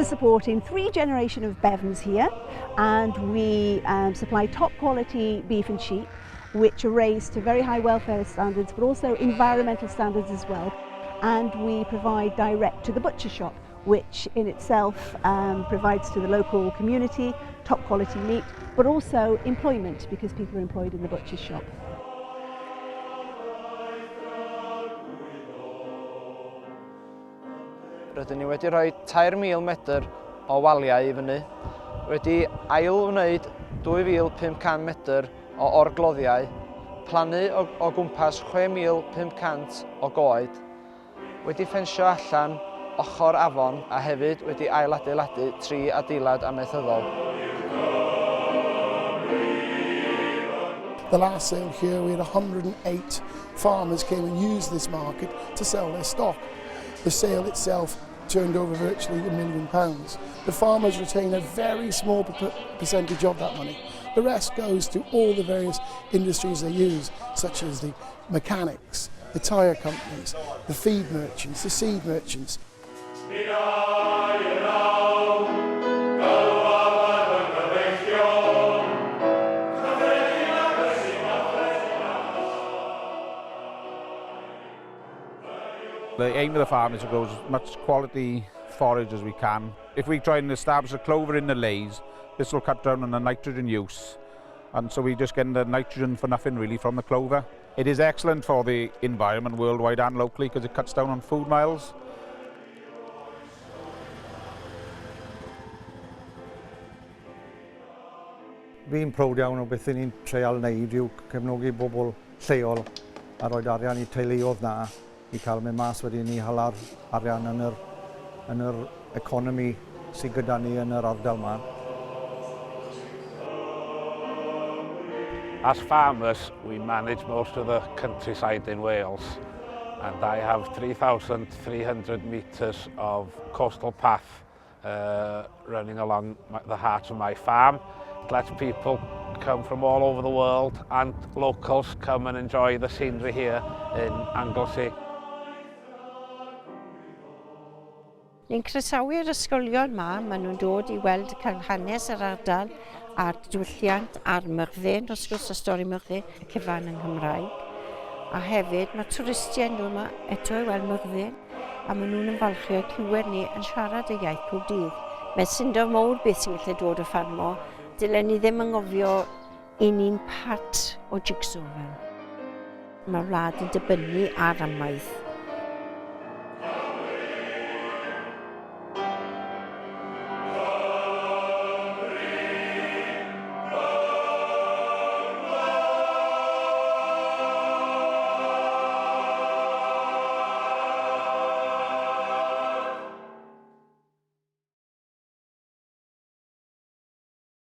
are supporting three generations of Bevans here, and we supply top quality beef and sheep, which are raised to very high welfare standards, but also environmental standards as well. And we provide direct to the butcher shop, which in itself provides to the local community top quality meat, but also employment, because people are employed in the butcher shop. Rydyn ni wedi rhoi 3,000 medr o waliau i fyny, wedi ail-wneud 2,500 medr o orgloddiau, plannu o, o gwmpas 6,500 o goed, wedi ffensio allan ochr afon a hefyd wedi ailadeiladu tri adeilad amaethyddol. The last sale here, we had 108 farmers came and used this market to sell their stock. The sale itself turned over virtually £1 million. The farmers retain a very small percentage of that money. The rest goes to all the various industries they use, such as the mechanics, the tyre companies, the feed merchants, the seed merchants. The aim of the farm is to grow as much quality forage as we can. If we try and establish a clover in the leys, this will cut down on the nitrogen use. And so we just get the nitrogen for nothing, really, from the clover. It is excellent for the environment worldwide and locally because it cuts down on food miles. Fi'n prowd iawn o beth ni'n treial wneud yw cefnogi bobl lleol a rhoi arian i teuluoedd na i cael mynd mas wedyn i hala'r arian yn yr economi sydd gyda ni yn yr ardal yma. As farmers, we manage most of the countryside in Wales, and I have 3,300 metres of coastal path running along the heart of my farm. It lets people come from all over the world and locals come and enjoy the scenery here in Anglesey. Ni'n croesawu'r ysgolion ma, maen nhw'n dod i weld cael hanes yr ardal a'r diwylliant a'r Myrddin, wrth gwrs y stori Myrddin, y cyfan yng Nghymraeg. A hefyd mae twristiaid yn dod yma eto i weld Myrddin a maen nhw'n ymfalchio clywed ni yn siarad y iaith pob dydd. Mae'n syndod mowr beth sy'n gallu dod o ffarmo. Dylen ni ddim anghofio i ni'n part o jigsaw fel. Mae'r wlad yn dibynnu ar amaeth.